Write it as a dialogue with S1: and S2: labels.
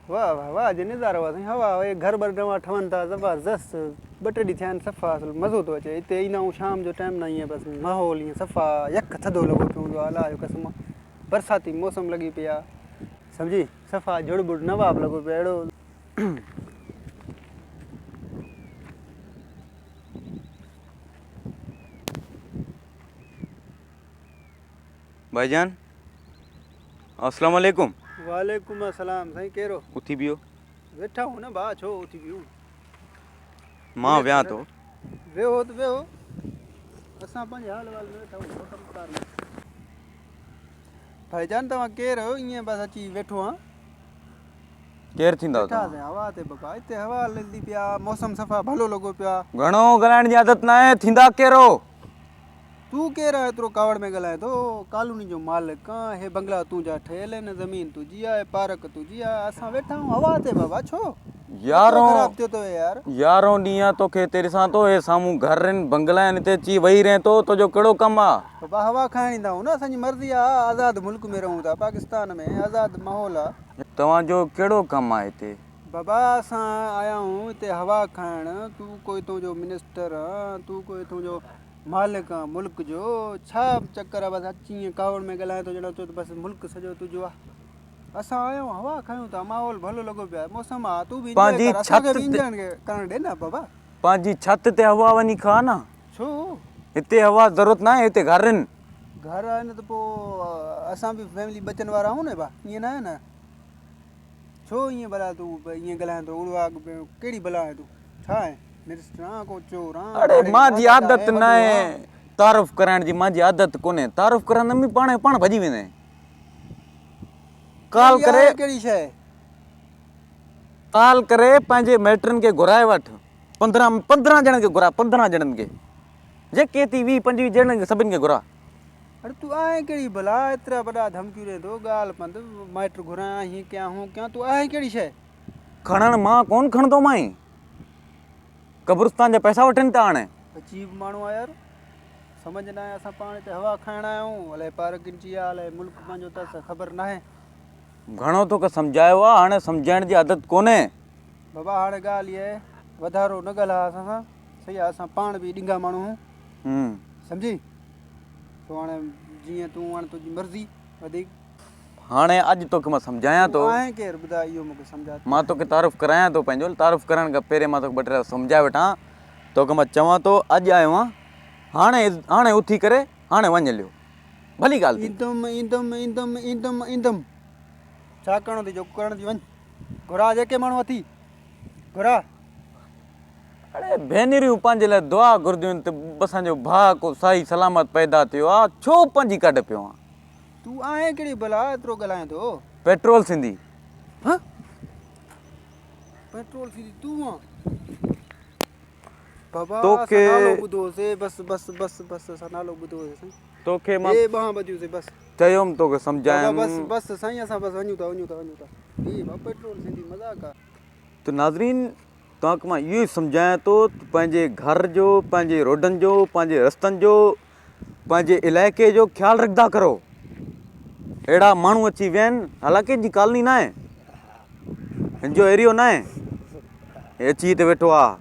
S1: واهه واهه واهه جي نظارو آ سائين هوا هي گهر بر نوان ٺهن ٿا زبردست ٻه ٽي ڏينهن ٿيا آهن صفا اصل مزو ٿو اچي هتي ايندا آهيون شام جو ٽائيم نه ائين بس ماحول ائين صفا يخ ٿڌو لڳو پيو هوندو آ الله جو قسم آ برساتي موسم لڳي پئي آ سمجهي صفا جهڙ بڙ نواب لڳو پيو آ اهڙو.
S2: ڀائيجان السلام عليڪم.
S1: وعليڪم السلام سائين ڪير هو؟
S2: اٿي بيهو.
S1: ويٺا هون نه ڀاء ڇو اٿي بيهون.
S2: مان ويهان ٿو.
S1: ويهو ته ويهو اسان پنهنجي حال وال ۾ ويٺا هون ڪم ڪار ۾. ڀائيجان توهان ڪير هو ائين بس اچي ويٺو هان.
S2: ڪير ٿيندا توهان؟
S1: ويٺا هوا تي بابا هتي هوا هلندي پئي آ موسم صفا ڀلو لڳو پيو آ.
S2: گهڻو ڳالهائڻ جي عادت ناهي ٿيندا ڪير هو؟
S1: تون ڪير آهين ايترو ڪاوڙ ۾ ڳالهائين ٿو؟ ڪالوني جو مالڪ آن، هي بنگلا تنهنجا ٺهيل آهن، زمين تنهنجي آهي، پارڪ تنهنجي آهي، اسان ويٺا آهيون هوا تي بابا ڇو؟ مٿو خراب ٿيو اٿئي يار.
S2: يارهون ڏينهن آ توکي هتي ڏسان ٿو، هي سامهون گهر آهن، بنگلا آهن، هتي اچي ويهي رهين ٿو، تنهنجو ڪهڙو ڪم آ؟
S1: بابا هوا کائڻ ايندا آهيون نه، اسان جي مرضي آ، آزاد ملڪ ۾ رهون ٿا، پاڪستان ۾ آزاد ماحول آ.
S2: توهان جو ڪهڙو ڪم آ هتي؟
S1: بابا اسان آيا آهيون هتي هوا کائڻ، تون ڪو هتون جو منسٽر آن، تون ڪو هتون جو مالڪ آن ملڪ جو، ڇا چڪر آ بس اچ ائين ڪاوڙ ۾ ڳالهائين ٿو ڄڻ چئو ته بس ملڪ سڄو تنهنجو آ. اسان آيا آهيون هوا کايون ٿا ماحول ڀلو لڳو پيو آهي موسم آ تون به انجواء
S2: پنهنجي
S1: ڪر اسان
S2: ڇت
S1: کي به
S2: تي
S1: انجواء ڪرڻ ڏي نه بابا.
S2: پنهنجي ڇت تي هوا وڃي کاء نه.
S1: ڇو؟
S2: هتي هوا ضرورت ناهي هتي گهر آهن.
S1: گهر آهن ته پوء اسان به فيملي ٻچن وارا آهيون نه با ائين ناهي نه. ڇو ائين ڀلا تون ائين ڳالهائين ٿو اڙو آڳ ڪهڙي بلا آهين تون ڇا آهين منسٽر آن ڪو چور آن
S2: اڙي مانجي عادت ناهي تعارف ڪرائڻ جي مانجي عادت ڪونهي تعارف ڪرائيندم به پاڻ پاڻ ڀڄي ويندين ڪال ڪري
S1: ڪهڙي شيء
S2: ڪال ڪري پنهنجي مائٽن کي گهرائي وٺ 15 15 ڄڻن کي گهرا 15 ڄڻن کي جيڪي ٿي 20 25 ڄڻن کي سڀن کي گهرا
S1: اڙي تون آهين ڪهڙي بلا ايترا وڏا ڌمڪيون ڏين ٿو ڳالهه پنڌ مائٽ گهرايان هيئن ڪيان هون ڪيان تون آهين ڪهڙي شيء.
S2: کڻڻ مان ڪون کڻندو مائين قبرستان جا پئسا وٺن ٿا هاڻي.
S1: عجيب ماڻهو آ يار سمجهه ناهي اسان پاڻ هتي هوا کائڻ آيا آهيون الائي پارڪن جي آ الائي ملڪ پنهنجو اٿس خبر ناهي.
S2: گهڻو توکي سمجهايو آ هاڻي سمجهائڻ جي عادت ڪونهي.
S1: بابا هاڻي ڳالهه اها آهي وڌارو نه ڳالهاء اسان سان صحيح آ اسان پاڻ به ڏنگا ماڻهو آهيون سمجهي. سو هاڻي جيئن تون هاڻي تنهنجي مرضي وڌيڪ.
S2: هاڻي اڄ توکي مان سمجهايان ٿو.
S1: تون آهين ڪير ٻڌاء اهو مون کي سمجهاء.
S2: مان توکي تعارف ڪرايان ٿو پنهنجو تعارف ڪرائڻ کان پهرين مان توکي ٻه ٽي سمجهائي وٺان توکي مان چوان ٿو اڄ آيو آهيان هاڻي هاڻي اٿي ڪري هاڻي وڃ هليو ڀلي ڳالهه ٿي.
S1: ايندم ايندم ايندم ايندم ايندم ڇا ڪرڻو اٿئي جو ڪرڻ اٿئي وڃ گهراء جيڪي ماڻهو اٿي گهراء.
S2: اڙي ڀينريون پنهنجي لاء دعا گهرنديون آهن ته اسان جو ڀاء ڪو صحيح سلامت پيدا ٿيو آ ڇو پنهنجي ڪڍ پيو آن.
S1: تون آهين ڪهڙي بلا ايترو ڳالهائين ٿو.
S2: پيٽرول سنڌي.
S1: ها پيٽرول سنڌي تون آن. بابا اسان نالو ٻڌو هوسي بس بس بس بس اسان نالو ٻڌو هوسي سائين.
S2: توکي مان
S1: اي ٻانهن ٻڌيون سي بس.
S2: چيوم توکي سمجهايم.
S1: بابا بس بس سائين اسان بس وڃون ٿا وڃون ٿا وڃون ٿا. هي بابا پيٽرول سنڌي مذاق آ.
S2: ته ناظرين توهان کي مان اهو ئي سمجهايان ٿو ته پنهنجي گهر جو پنهنجي روڊن جو پنهنجي رستن جو پنهنجي علائقي جو خيال رکندا ڪرو اهڙا ماڻهو اچي ويا آهن حالانڪه جي ڪالوني نه آهي هن جو ايريو نه آهي اچي هتي ويٺو آهي.